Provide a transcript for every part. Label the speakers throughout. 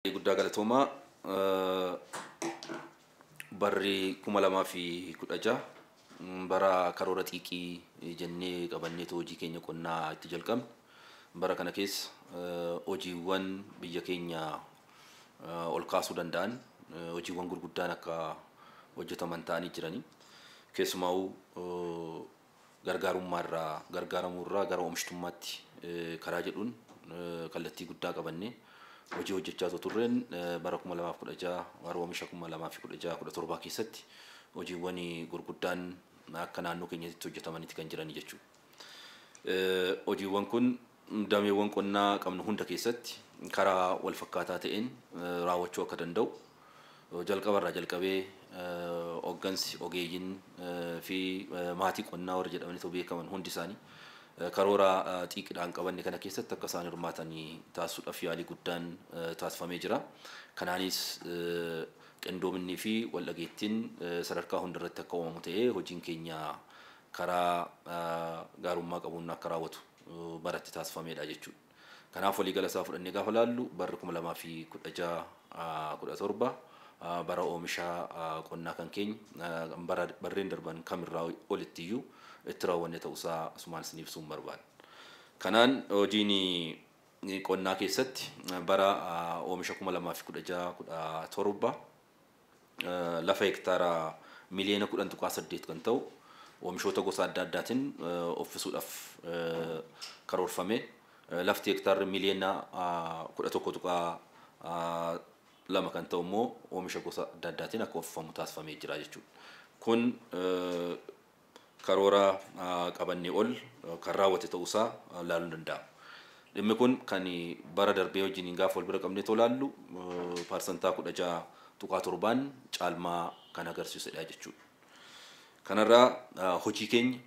Speaker 1: Guddaa galatoomaa. Barri 2016 bara karoora xiiqii jennee qabanneetu hojii keenya qonnaa itti jalqabne. Bara kana keessa hojiiwwan biyya keenya ol kaasuu danda'an hojiiwwan gurguddaan akka hojjetaman ta'anii jiranii. Keessumaa'uu gargaarummaarraa gargaaramuurraa gara oomishtummaatti karaa jedhuun kallattii guddaa qabannee hojii hojjechaa turreen bara 2016 bara oomisha 2016-17 keessatti hojiiwwan gurguddaan akka naannoo keenyatti hojjetamanitti kan jiranii jechuudha. Hojiiwwan kun dameewwan qonnaa qabnu hunda keessatti karaa wal fakkaataa ta'een raawwachuu akka danda'u jalqabarraa jalqabee hooggansi ogeeyyiin fi maatii qonnaa warra jedhamanii beekaman hundi isaanii karoora xiiqidhaan qabanne kana keessatti akka isaan hirmaatanii taasisuudhaaf yaalii guddaan taasifamee jira. Kanaanis qindoominni fi waldhageettiin sadarkaa hundarratti akka uumamu ta'ee hojiin keenya karaa gaarummaa qabuun akka raawwatu baratti taasifamedha jechuudha. Kanaaf waliigala isaa fudhannee gaafa laallu barri 2016-17 bara oomisha qonnaa kan keenya barreen darban kamirraa olittiyyuu itti raawwanne ta'uusaa asumaan isin ibsuun barbaada. Kanaan hojiin qonnaa keessatti bara oomisha 2016-17 lafa hektaara miliyoona 10.8 kan ta'u oomishoota gosa adda addaatiin uffisuudhaaf karoorfame. Lafti hektaarri miliyoona 11.2 kan ta'u immoo oomisha gosa adda addaatiin akka uffifamu taasifamee jira jechuudha. Kun karoora qabannee ol kan raawwate ta'uusaa laaluun danda'ama. Dhimmi kun kan bara darbee wajjin gaafa wal bira qabnee laallu parsantaa 16.7 caalmaa kan agarsiisudha jechuudha. Kanarraa hojii keenya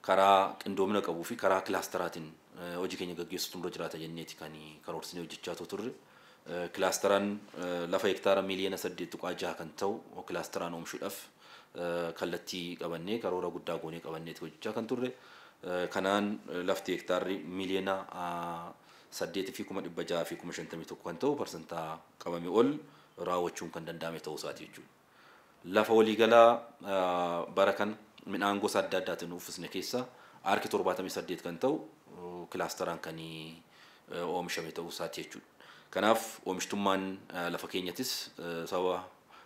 Speaker 1: karaa qindoomina qabuu fi karaa kilaasteraatiin hojii keenya gaggeessuutu nurra jiraata jenneeti kan karoorsinee hojjechaa turre. Kilaasteraan lafa hektaara miliyoona 8.6 kan ta'u kilaasteraan oomishuudhaaf kallattii qabannee karoora guddaa goonee qabanneeti hojjechaa kan turre. Kanaan lafti hektaarri miliyoona 8,651,000 kan ta'u parsantaa qabame ol raawwachuun kan danda'ame ta'uu isaati jechuudha. Lafa waliigalaa bara kan midhaan gosa adda addaatiin uffisne keessaa harki 78 kan ta'u kilaasteraan kan oomishame ta'uu isaati jechuudha. Kanaaf oomishtummaan lafa keenyattis sababa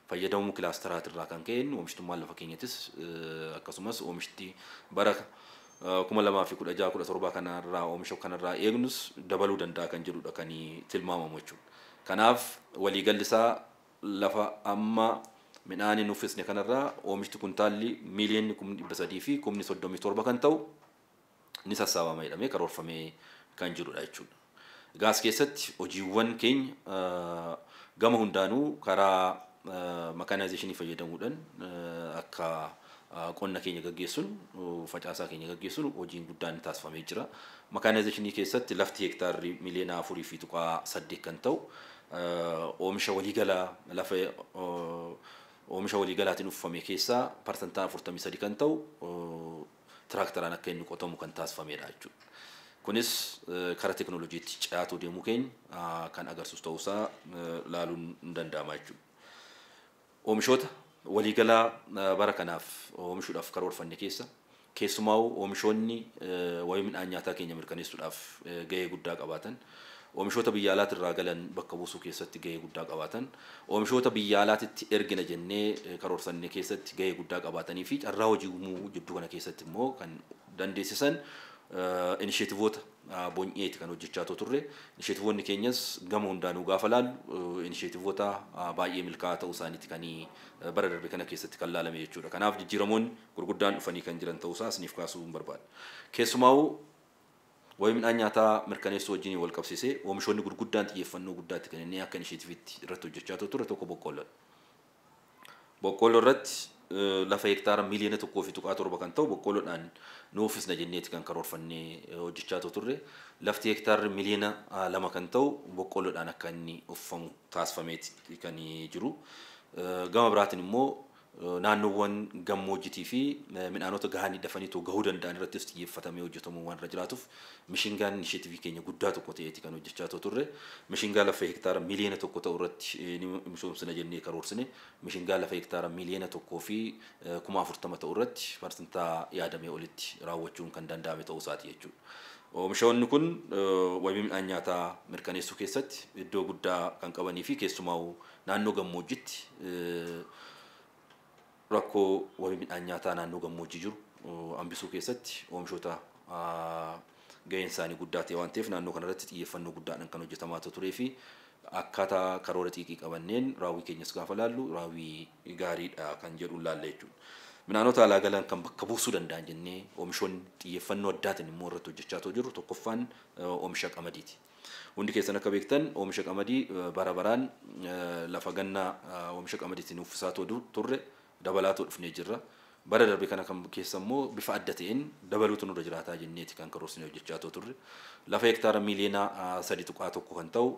Speaker 1: fayyadamuu kilaasteraatirraa kan ka'een oomishtummaan lafa keenyattis akkasumas oomishti bara 2016-17 kanarraa oomisha kanarraa eegnus dabaluu danda'a kan jedhudha kan tilmaamamu jechuudha. Kanaaf waliigalli isaa lafa amma midhaan hin uffisne kanarraa oomishti kuntaalli miliyoonni 337,000 kan ta'u ni sassaabama jedhamee karoorfamee kan jirudha jechuudha. Gaas keessatti hojiiwwan keenya gama hundaanuu karaa makaanaayizeeshinii fayyadamuudhaan akka qonna keenya gaggeessuun facaasaa keenya gaggeessuun hojiin guddaan taasifamee jira. Makaanaayizeeshinii keessatti lafti hektaarri miliyoona 4.8 kan ta'u oomisha waliigalaa lafa oomisha waliigalaatiin uffifame keessaa parsantaa 43 kan ta'u tiraaktaraan akka inni qotamu kan taasifamedha jechuudha. Kunis karaa teekinooloojiitti ce'aatuu deemuu keenya kan agarsiisu ta'uusaa laaluun ni danda'ama jechuudha. Oomishoota waliigalaa bara kanaaf oomishuudhaaf karoorfanne keessa keessumaa oomishoonni wabii midhaan nyaataa keenya mirkaneessuudhaaf gahee guddaa qabaatan, oomishoota biyya alaatirraa galan bakka buusuu keessatti gahee guddaa qabaatan, oomishoota biyya alaatitti ergina jennee karoorsanne keessatti gahee guddaa qabaatanii fi carraa hojii uumuu jidduu kana keessatti immoo kan dandeessisan inisheetivoota bonyeeti kan hojjechaa turre. Inisheetivoonni keenyas gama hundaanuu gaafa laallu inisheetivoota baay'ee milkaa'aa ta'uu isaaniiti kan bara darbe kana keessatti kan laalame jechuudha. Kanaaf jijjiiramoonni gurguddaan dhufanii kan jiran ta'uusaa isiniif kaasuu hin barbaada. Keessumaa'uu wabii midhaan nyaataa mirkaneessuu wajjin wal qabsiisee oomishoonni gurguddaan xiyyeeffannoo guddaatti kan inni akka inisheetiviitti irratti hojjechaa turre tokko boqqoolloodha. Boqqoolloo irratti lafa hektaara miliyoona 1.7 kan ta'u boqqoolloodhaan nu uffisna jenneeti kan karoorfannee hojjechaa turre. Lafti hektaarri miliyoona 2 kan ta'u boqqoolloodhaan akka inni uffifamu taasifameeti kan jiru. Gama biraatiin immoo Naannoowwan gammoojjiitii fi midhaanota gahanii dafanii too gahuu danda'an irrattis xiyyeeffatamee hojjetamuu waan irra jiraatuuf, mishingaan inisheetivii keenya guddaa tokko ta'eeti kan hojjechaa turre. Mishingaa lafa hektaara 1 miiliyoona ta'u irratti ni misoomsina jennee karoorsine, mishingaa lafa hektaara 1,040,000 ta'u irratti parsantaa yaadamee olitti raawwachuun kan danda'ame ta'uu isaati jechuudha. Oomishoonni kun wabii midhaan nyaataa mirkaneessuu keessatti iddoo guddaa kan qabanii fi keessumaa naannoo gammoojjitti rakkoo wabii midhaan nyaataa naannoo gammoojjii jiru hambisuu keessatti oomishoota gaheen isaanii guddaa ta'e waan ta'eef, naannoo kanarratti xiyyeeffannoo guddaadhaan kan hojjetamaa turee fi akkaataa karoora xiiqii qabanneen raawwii keenyas gaafa laallu raawwii gaariidha kan jedhu laalla jechuudha. Midhaanota alaa galan kan bakka buusuu danda'an jennee oomishoonni xiyyeeffannoo addaatiin immoo irratti hojjechaa jiru tokkoffaan oomisha qamadiiti. Hundi keessan akka beektan oomisha qamadii bara baraan lafa gannaa oomisha qamadiitiin uffisaa turre dabalaa dhufnee jirra. Bara darbe kana kan keessa immoo bifa adda ta'een dabaluutu nurra jiraataa jenneeti kan karoorsinee hojjechaa turre. Lafa hektaara 3.1 miiliyoona kan ta'u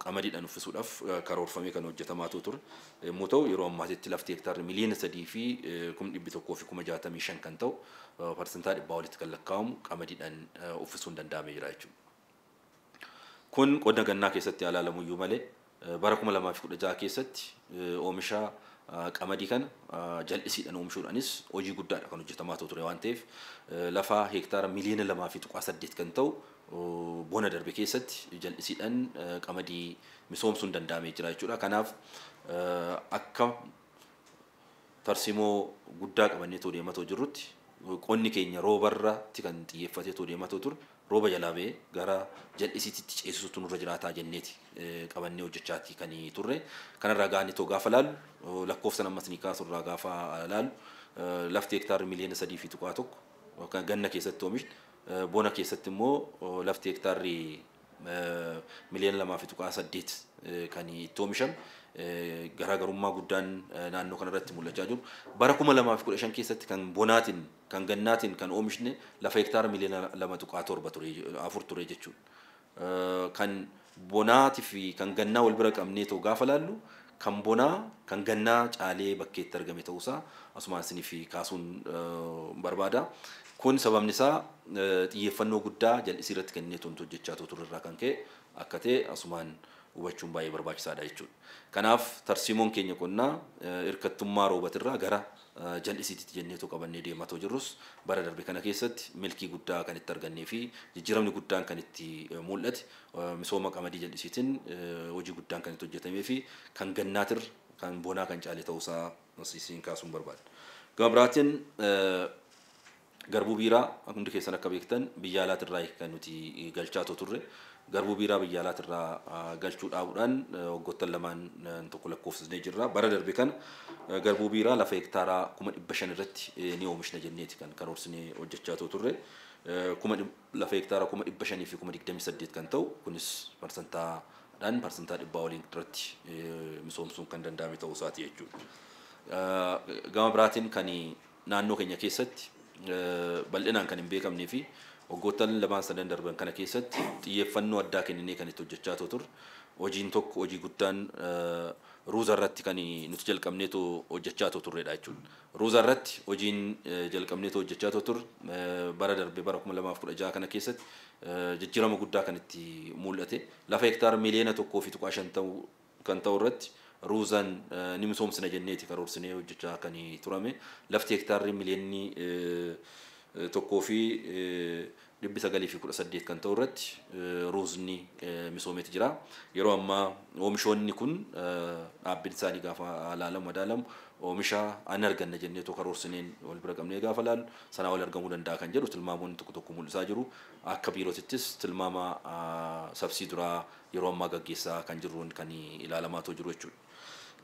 Speaker 1: qamadiidhaan uffisuudhaaf karoorfamee kan hojjetamaa ture. Yommuu ta'u, yeroo ammaatitti lafti hektaarri 3,165,000 kan ta'u, 100% olitti kan lakkaa'amu, qamadiidhaan uffisuun danda'amee jira jechuudha. Kun qonna gannaa keessatti ilaalamu iyyuu malee, bara 2016 keessatti oomisha qamadii kana jal'isiidhaan oomishuudhaanis hojii guddaadha kan hojjetamaa ture waan ta'eef, lafa hektaara 2.8 miiliyoona kan ta'u bona darbe keessatti jal'isiidhaan qamadii misoomsuun danda'amee jira jechuudha. Kanaaf akka tarsiimoo guddaa qabannee too deemaa jirrutti, qonni keenya roobarratti kan xiyyeeffatee too deemaa ture rooba jalaa ba'ee gara jal'isiitti ceesisuutu nurra jiraataa jenneeti qabannee hojjechaati kan turre. Kanarraa ga'anii too gaafa laallu, lakkoofsa ammas ni kaasurraa gaafa laallu, lafti hektaarri 3.1 miiliyoona kan ganna keessatti oomishne, bona keessatti immoo lafti hektaarri 2.8 miiliyoona kan itti oomishame, garaagarummaa guddaan naannoo kanarratti mul'achaa jiru. Bara 2015 keessatti kan bonaatiin kan gannaatiin kan oomishne lafa hektaara 2.7 miiliyoona ture, afur ture jechuudha. Kan bonaatii fi kan gannaa wal bira qabnee ta'u gaafa laallu, kan bonaa kan gannaa caalee bakkeetti argame ta'uusaa asumaan isiniif kaasuun barbaada. Kun sababni isaa xiyyeeffannoo guddaa jal'isii irratti kennee hojjechaa turre irraa kan ka'e akka ta'e asumaan hubachuun baay'ee barbaachisaadha jechuudha. Kanaaf tarsiimoon keenya qonnaa hirkattummaa roobatirraa gara jal'isiitti jenneetu qabannee deemaa jirrus, bara darbe kana keessatti milkii guddaa kan itti argannee fi jijjiiramni guddaan kan itti mul'ate, misooma qamadii jal'isiitiin hojii guddaan kan itti hojjetamee fi kan gannaatirra kan bonaa kan caale ta'uusaa isiin kaasuun barbaada. Gama biraatiin garbuu biiraa, hundi keessan akka beektan, biyya alaatirraa kan nuti galchaa turre. Garbuu biiraa biyya alaatirraa galchuu dhaabuudhaan waggoottan lamaan tokko lakkoofsisnee jirra. Bara darbe kana garbuu biiraa lafa hektaara 500,000 irratti ni oomishna jenneeti kan karoorsinee hojjechaa turre. Lafa hektaara 528,000 kan ta'u, kunis parsantaadhaan 100% waliin irratti misoomsuun kan danda'ame ta'uu isaati jechuudha. Gama biraatiin kan naannoo keenya keessatti bal'inaan kan hin beekamnee fi waggoottan lamaan sadan darban kana keessatti xiyyeeffannoo addaa kenninee kan itti hojjechaa turre hojiin tokko, hojii guddaan, ruuza irratti kan nuti jalqabneetu hojjechaa turredha jechuudha. Ruuza irratti hojiin jalqabneetu hojjechaa turre bara darbe, bara 2016 kana keessatti jijjiirama guddaa kan itti mul'ate, lafa hektaara 1.5 miiliyoona ta'u kan ta'u irratti ruuzaan ni misoomsina jenneeti karoorsinee hojjechaa kan turame. Lafti hektaarri 1,918,000 kan ta'u irratti ruuzni misoomeeti jira. Yeroo ammaa oomishoonni kun dhaabbiin isaanii gaafa ilaalamu, madaalamu, oomisha an arganna jenneetoo karoorsineen wal bira qabnee gaafa laallu sanaa ol argamuu danda'a kan jedhu tilmaamoonni tokko tokko mul'isaa jiru. Akka biirootittis tilmaama sabsii duraa yeroo ammaa gaggeessaa kan jirruun kan ilaalamaa jiru jechuudha.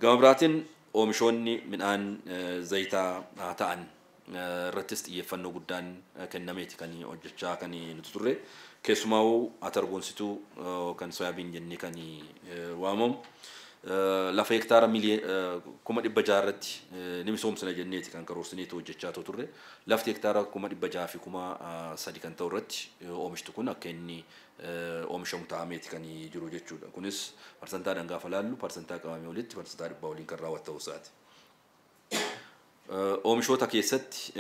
Speaker 1: Gama biraatiin oomishoonni midhaan zayitaa ta'an irrattis xiyyeeffannoo guddaan kennameeti kan hojjechaa kan nuti turre. Keessumaa atargoonsituu kan soyaabiin jennee kan waamamu lafa hektaara 600,000 irratti ni misoomsina jenneeti kan karoorsineetu hojjechaa turre. Lafti hektaara 603,000 kan ta'u irratti oomishti kun akka inni oomishamu ta'ameeti kan jiru jechuudha. Kunis parsantaadhaan gaafa laallu parsantaa qabamee olitti, 100% waliin kan raawwatu ta'uu isaati. Oomishoota keessatti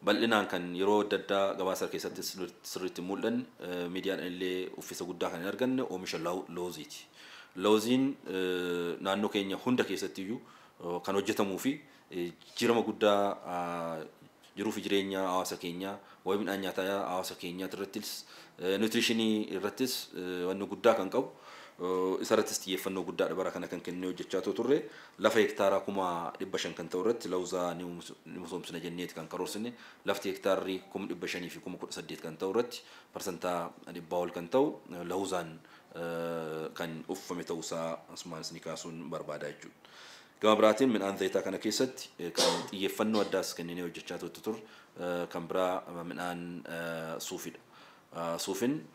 Speaker 1: bal'inaan kan yeroo adda addaa gabaasa keessatti sirriitti mul'anne, miidiyaadhaan illee uffisa guddaa kan hin arganne oomisha looziiti. Looziin naannoo keenya hunda keessatti iyyuu kan hojjetamuu fi jijjiirama guddaa jiruu fi jireenya hawaasa keenyaa, wabii midhaan nyaataa hawaasa keenyaa irrattis, nutritionii irrattis wanni guddaa kan qabu, isarrattis xiyyeeffannoo guddaadha bara kana kan kennee hojjechaa turre. Lafa hektaara 500,000 kan ta'u irratti lawuzaa ni misoomsina jenneeti kan karoorsine. Lafti hektaarri 518,000 kan ta'u irratti 100% ol kan ta'u lawuzaan kan uffifame ta'uusaa asumaan isinii kaasuun barbaada jechuudha. Gama biraatiin midhaan zayitaa kana keessatti kan xiyyeeffannoo addaas kenninee hojjechaa turre kan biraa midhaan suufiidha. Suufiin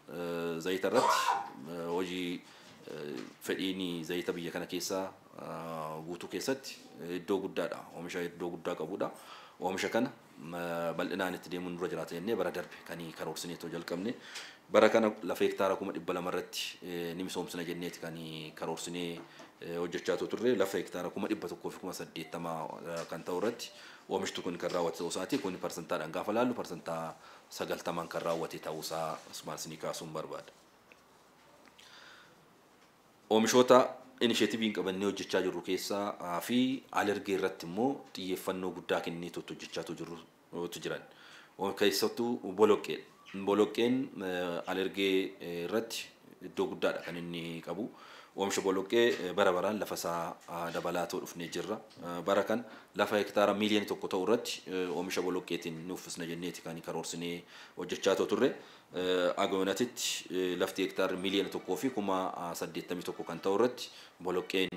Speaker 1: zayita irratti hojii fedhiin zayita biyya kana keessaa guutuu keessatti iddoo guddaadha. Oomisha iddoo guddaa qabudha. Oomisha kana bal'inaan itti deemuun dura jiraata jennee bara darbe kan karoorsinee jalqabne. Bara kana lafa hektaara 200,000 irratti ni misoomsina jenneeti kan karoorsinee hojjechaa turre. Lafa hektaara 180,000 kan ta'u irratti oomishtu kun kan raawwate ta'uu isaati. Kun parsantaadhaan gaafa laallu 90% kan raawwate ta'uusaa asumaan isinii kaasuun barbaada. Oomishoota inisheetiiviin qabannee hojjechaa jirru keessaa fi alergee irratti immoo xiyyeeffannoo guddaa kennee hojjechaa jirrutu jiran. Keessattuu boloqqeedha. Boloqqeen alergee irratti iddoo guddaadha kan inni qabu. Oomisha boloqqee bara baraan lafa isaa dabalaa ta'uu dhufnee jirra. Bara kan lafa hektaara 1 miiliyoona ta'u irratti oomisha boloqqeetiin ni uffisna jenneeti kan karoorsinee hojjechaa turre. Agoonatitti lafti hektaarri 1,081,000 kan ta'u irratti boloqqeen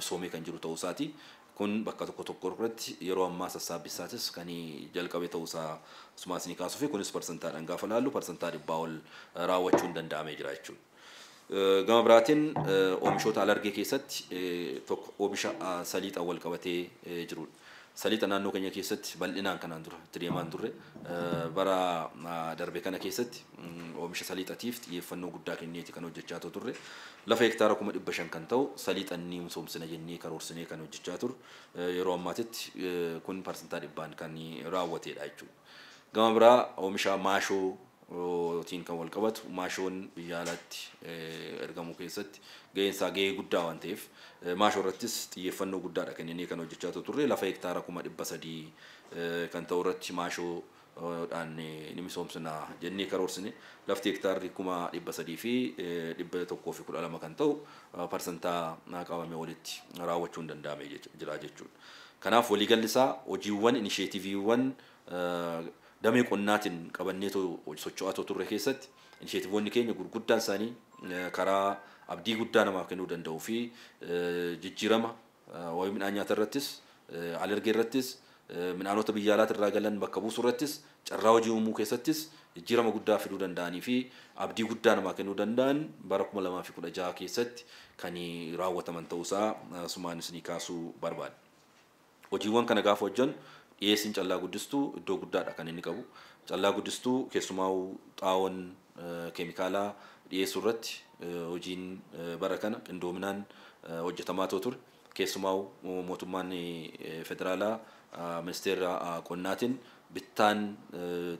Speaker 1: misoomee kan jiru ta'uu isaati. Kun bakka tokko tokko irratti yeroo ammaa sassaabbiisaatis kan jalqabe ta'uusaa asumas ni kaasuu fi kunis parsantaadhaan gaafa laallu 100% ol raawwachuun danda'amee jira jechuudha. Gama biraatiin oomishoota alargee keessatti tokko oomisha saliixaan wal qabatee jirudha. Saliixa naannoo keenya keessatti bal'inaan kanaan dura itti deemaan turre. Bara darbe kana keessatti oomisha saliixatiif xiyyeeffannoo guddaa kenneeti kan hojjechaa turre. Lafa hektaara 500,000 kan ta'u saliixa ni misoomsina jennee karoorsinee kan hojjechaa turre. Yeroo ammaatitti kun 100% kan raawwatedha jechuudha. Gama biraa oomisha maashoo tiin kan wal qabatu, maashoon biyya alaatti ergamuu keessatti gaheen isaa gahee guddaa waan ta'eef maashoo irrattis xiyyeeffannoo guddaadha kenninee kan hojjechaa turre. Lafa hektaara 300,000 kan ta'u irratti maashoodhaan ni misoomsina jennee karoorsine. Lafti hektaarri 301,112 kan ta'u parsantaa qabame walitti raawwachuun danda'amee jira jechuudha. Kanaaf waliigalli isaa hojiiwwan inisheetiiviiwwan damee qonnaatiin qabannee socho'aa turre keessatti inisheetiivoonni keenya gurguddaan isaanii karaa abdii guddaa namaaf kennuu danda'uu fi jijjiirama wabii midhaan nyaata irrattis, alergee irrattis, midhaanota biyya alaatti irraa galan bakka buusuu irrattis, carraa hojii uumuu keessattis jijjiirama guddaa fiduu danda'anii fi abdii guddaa namaa kennuu danda'an bara 2016 keessatti kan raawwataman ta'uusaa asumaan isinii kaasuu barbaada. Hojiiwwan kana gaafa hojjennu dhiyeessiin callaa guddistuu iddoo guddaadha kan inni qabu. Callaa guddistuu keessumaa xaa'oon keemikaalaa dhiyeessuu irratti hojiin bara kana qindoominaan hojjetamaa ture. Keessumaa mootummaan federaalaa ministeera qonnaatiin bittaan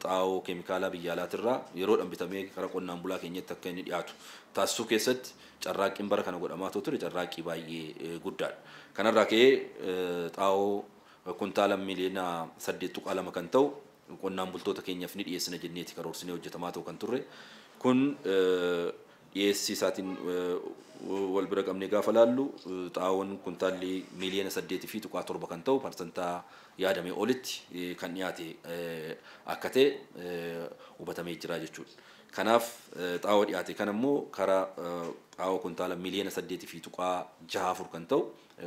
Speaker 1: xaa'oo keemikaalaa biyya alaatirraa yeroodhaan bitamee karaa qonnaan bulaa keenyatti akka inni dhiyaatu taasisuu keessatti carraaqqiin bara kana godhamaa ture carraaqqii baay'ee guddaadha. Kanarraa ka'ee xaa'oo kuntaala 8.2 miiliyoona kan ta'u qonnaan bultoota keenyaaf ni dhiyeessina jenneeti karoorsinee hojjetamaa ta'u kan turre. Kun dhiyeessii isaatiin wal bira qabnee gaafa laallu xaa'oon kuntaalli 8.7 miiliyoona kan ta'u parsantaa yaadame olitti kan dhiyaate akka ta'e hubatamee jira jechuudha. Kanaaf xaa'oo dhiyaate kan immoo karaa xaa'oo kuntaala 8.64 miiliyoona kan ta'u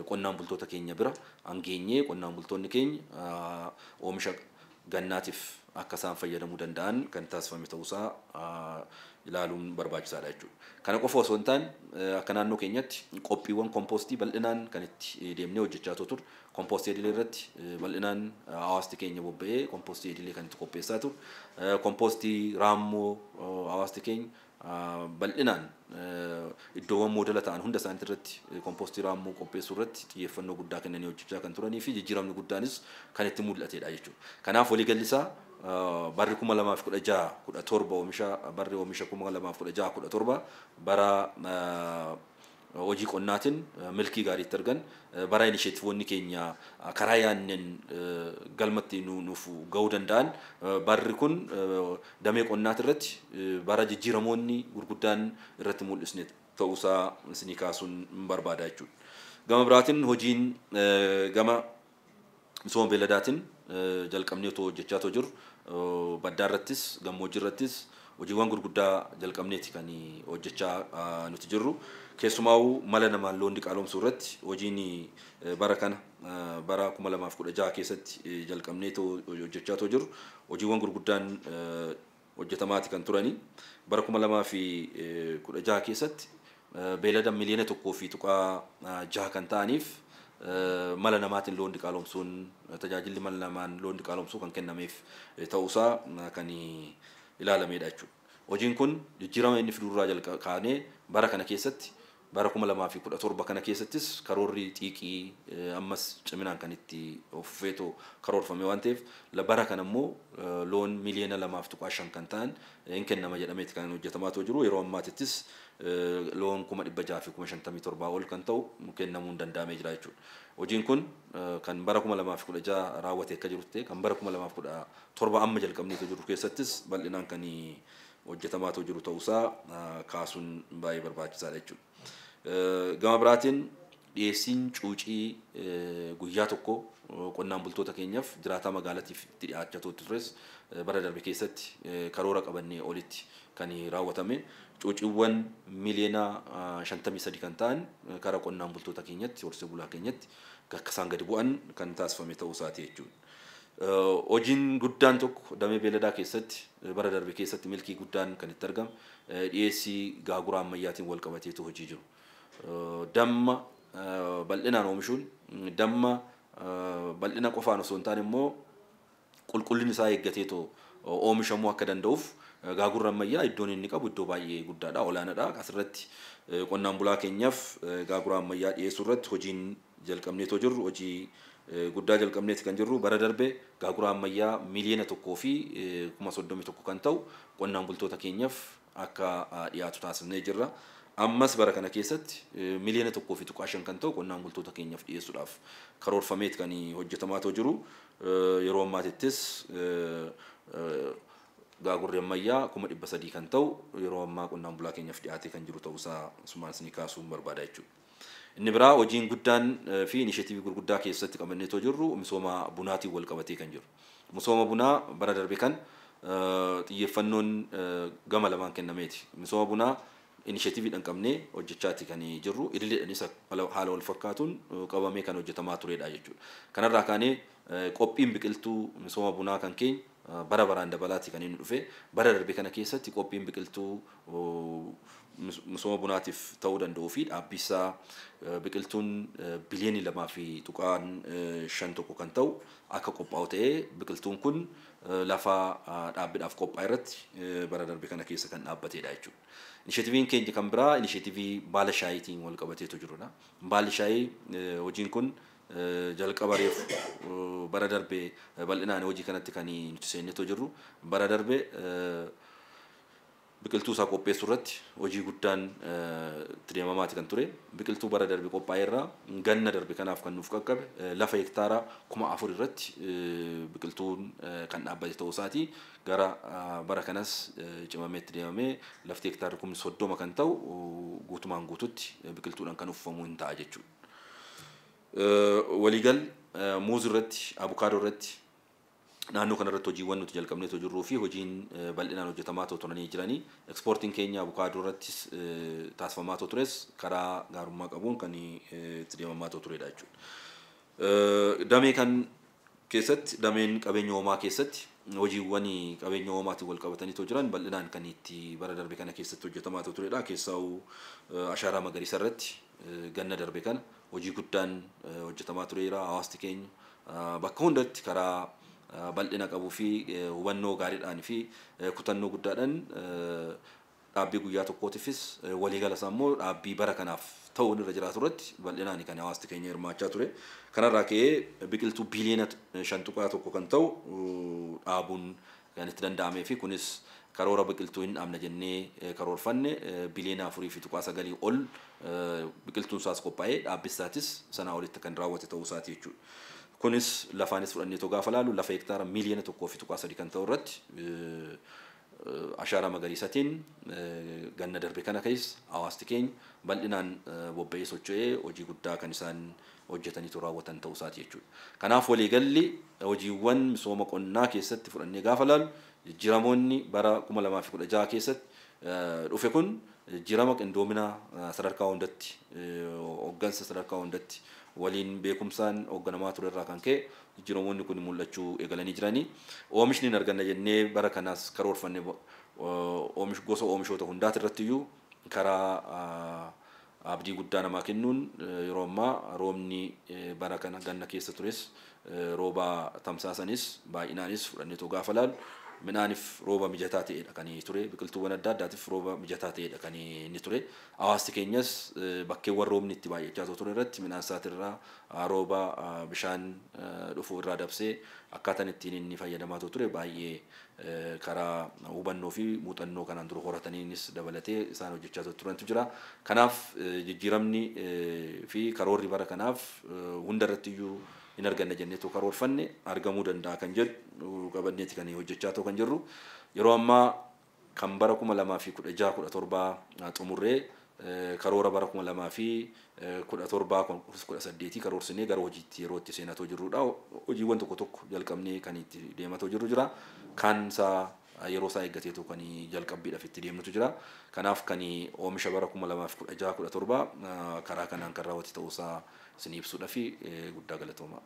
Speaker 1: qonnaan bultoota keenya bira hangeenyee qonnaan bultoonni keenya oomisha gannaatiif akka isaan fayyadamuu danda'an kan taasifame ta'uusaa ilaaluun barbaachisaadha jechuudha. Kana qofa osoo hin taane akka naannoo keenyatti qophiiwwan kompoostii bal'inaan kan itti deemnee hojjechaa turre. Kompoostii idilee irratti bal'inaan hawaasni keenya bobba'ee kompoostii idilee kan itti qopheessaa ture. Kompoostii raammoo hawaasni keenya bal'inaan iddoowwan moodela ta'an hunda isaanii irratti kompoostii raammoo qopheessuu irratti xiyyeeffannoo guddaa kennanii hojjechaa kan turanii fi jijjiiramni guddaanis kan itti mul'atedha jechuudha. Kanaaf waliigalli isaa barri 2016-17 oomisha barri oomisha 2016-17 bara hojii qonnaatiin milkii gaariitti argan, bara inisheetivoonni keenya karaa yaanneen galmatti nuuf ga'uu danda'an, barri kun damee qonnaati irratti bara jijjiiramoonni gurguddaan irratti mul'isne ta'uusaa isinii kaasuun barbaada jechuudha. Gama biraatiin hojiin gama misooma beelladaatiin jalqabnee otoo hojjechaa otoo jiru, baddaa irrattis gammoojjii irrattis hojiiwwan gurguddaa jalqabneeti kan hojjechaa nuti jirru. Keessumaa'uu mala namaan loon diqaalomsuu irratti hojiin bara kana bara 2016 keessatti jalqabnee hojjechaa otoo jiru hojiiwwan gurguddaan hojjetamaati kan turani. Bara 2016 keessatti beelada 1.6 miliyoona kan ta'aniif mala namaatiin loon diqaalomsuun, tajaajilli mala namaan loon diqaalomsuu kan kennameef ta'uusaa kan ilaalamedha jechuudha. Hojiin kun jijjiirama inni fidurraa jalqabee kaanee bara kana keessatti, bara 2017 kana keessattis karoorri xiiqii ammas ciminaan kan itti fufeetoo karoorfame waan ta'eef, bara kana immoo loon 2.5 miliyoona kan ta'an hin kennama jedhameeti kan hojjetamaa jiru. Yeroo ammaatittis loon 657,000 ol kan ta'u kennamuun danda'amee jira jechuudha. Hojiin kun kan bara 2016 raawwate akka jiru ta'e, kan bara 2017 amma jalqabnee jiru keessattis bal'inaan kan hojjetamaa jiru ta'uusaa kaasuun baay'ee barbaachisaadha jechuudha. Gama biraatiin dhiyeessiin cuucii guyyaa tokko qonnaan bultoota keenyaaf, jiraataa magaalaatiif itti dhiyaachaa tures bara darbe keessatti karoora qabannee olitti kan raawwatame, cuuciiwwan 53 miliyoona kan ta'an karaa qonnaan bultoota keenyatti, horsiisee bulaa keenyatti akka isaan gadi bu'an kan taasifame ta'uu isaati jechuudha. Hojiin guddaan tokko damee beeladaa keessatti bara darbe keessatti milkii guddaan kan itti argame dhiyeessii gaagura ammayyaatiin wal qabateetu hojii jiru. Damma bal'inaan oomishuun, damma bal'ina qofaan osoo hin taane immoo qulqullinni isaa eeggateetoo oomishamuu akka danda'uuf gaagurri ammayyaa iddoon inni qabu iddoo baay'ee guddaadha, olaanaadha. Asirratti qonnaan bulaa keenyaaf gaagura ammayyaa dhiyeessuu irratti hojiin jalqabneetoo jirru, hojii guddaa jalqabneeti kan jirru. Bara darbe gaagura ammayyaa 1,031,000 kan ta'u qonnaan bultoota keenyaaf akka dhiyaatu taasisnee jirra. Ammas bara kana keessatti 1.5 miliyoona kan ta'u qonnaan bultoota keenyaaf dhiyeessuudhaaf karoorfameet kan hojjetamaa jiru. Yeroo ammaatittis gaagurri ammayyaa 300,000 kan ta'u yeroo ammaa qonnaan bulaa keenyaaf dhiyaatee kan jiru ta'uusaa sumaan isinii kaasuun barbaada jechuudha. Inni biraa hojiin guddaan fi inisheetiivii gurguddaa keessatti qabanneetoo jirru misooma bunaatiin wal qabatee kan jiru. Misooma bunaa bara darbe kan xiyyeeffannoon gama lamaan kennameeti. Misooma bunaa inisheetiiviidhaan qabnee hojjechaati kan jirru, idileedhaanis haala wal fakkaatuun qabamee kan hojjetamaa turedha jechuudha. Kanarraa kaanee qophiin biqiltuu misooma bunaa kan keenya bara baraan dabalaati kan inni dhufe. Bara darbe kana keessatti qophiin biqiltuu misooma bunaatiif ta'uu danda'uu fi dhaabbisaa biqiltuun 2.51 biliyoona kan ta'u akka qophaa'u ta'ee, biqiltuun kun lafa dhaabbiidhaaf qophaa'e irratti bara darbe kana keessa kan dhaabbatedha jechuudha. Inisheetiiviin keenya kan biraa inisheetiivii baala shaayiitiin wal qabateetu jirudha. Baalli shaayii hojiin kun jalqaba reefu bara darbe bal'inaan hojii kanatti kan nuti seenneetoo jirru. Bara darbe biqiltuu isaa qopheessuu irratti hojii guddaan itti deemamaati kan ture. Biqiltuu bara darbe qophaa'e irraa ganna darbe kanaaf kan nuuf qaqqabe lafa hektaara 4,000 irratti biqiltuun kan dhaabbate ta'uu isaati. Gara bara kanas cimamee itti deemamee lafti hektaarri 30,000 kan ta'u guutumaan guututti biqiltuudhaan kan uffifamuu hin ta'a jechuudha. Waliigal muuzii irratti, abukaadoo irratti naannoo kanarratti hojiiwwan nuti jalqabneetoo jirruu fi hojiin bal'inaan hojjetamaa turanii jiranii, ekspoortiin keenya abukaadoo irrattis taasifamaa tures karaa gaarummaa qabuun kan itti deemamaa turedha jechuudha. Damee kan keessatti, dameen qabeenya uumamaa keessatti hojiiwwan qabeenya uumamaatiin wal qabatanii jiran bal'inaan kan itti bara darbe kana keessatti hojjetamaa turedha. Keessaa'uu ashaaraa magariisa irratti ganna darbe kana hojii guddaan hojjetamaa tureera. Hawaasni keenya bakka hundatti karaa bal'ina qabuu fi hubannoo gaariidhaan fi kutannoo guddaadhaan Dhaabbii guyyaa tokkootiifis waliigala isaa immoo dhaabbii bara kanaaf ta'uun irra jiraatu irratti bal'inaan kan hawaasti keenya hirmaachaa ture. Kanarraa ka'ee biqiltuu biiliyoona 5.1 kan ta'u dhaabuun kan itti danda'amee fi kunis karoora biqiltuu hin dhaabne jennee karoorfanne biliyoona 4.9 ol biqiltuun isaas qophaa'ee dhaabbisaatis sanaa olitti kan raawwate ta'uu isaati jechuudha. Kunis lafaanis fudhannee gaafa laalu lafa hektaara miiliyoona 1.3 kan ta'u irratti ashaaraa magariisatiin ganna darbe kana keessa hawaasti keenya bal'inaan bobba'ee socho'ee hojii guddaa kan isaan hojjetaniitu raawwatan ta'uu isaati jechuudha. Kanaaf waliigalli hojiiwwan misooma qonnaa keessatti fudhannee gaafa laalu jijjiiramoonni bara 2016 keessatti dhufe kun jijjiirama qindoominaa sadarkaa hundatti hooggansa sadarkaa hundatti waliin beekumsaan hoogganamaa ture irraa kan ka'e jijjiiramoonni kun mul'achuu eegalanii jiranii. Oomishni hin arganna jennee bara kanaas karoorfanne oomish gosa oomishoota hundaati irratti iyyuu karaa abdii guddaa namaa kennuun yeroo ammaa roobni bara kana ganna keessa tures rooba tamsaasanis baay'inaanis fudhanneetoo gaafa laalu midhaaniif rooba mijataa ta'edha kan ture, biqiltuuwwan adda addaatiif rooba mijataa ta'edha kan inni ture. Hawaasti keenyas bakkeewwan roobni itti baay'achaa ture irratti midhaan isaatirraa rooba bishaan dhufu irraa dabsee akkaataan ittiin inni fayyadamaa ture baay'ee karaa hubannoo fi muuxannoo kanaan dura horataniinis dabalatee isaan hojjechaa turantu jira. Kanaaf jijjiiramni fi karoorri bara kanaaf hunda irratti iyyuu hin arganna jenneetoo karoorfanne argamuu danda'a kan jedhu qabanneeti kan hojjechaa ta'u kan jirru. Yeroo ammaa kan bara 2016-17 xumurree karoora bara 2017-18 karoorsinee gara hojiitti yeroo itti seenatoo jirrudha. Hojiiwwan tokko tokko jalqabnee kan itti deematoo jirru jira. Kaan isaa yeroo isaa eeggateetu kan jalqabbiidhaaf itti deemnutu jira. Kanaaf kan oomisha bara 2016-17 karaa kanaan kan raawwate ta'uusaa isin ibsuudhaaf guddaa galatooma.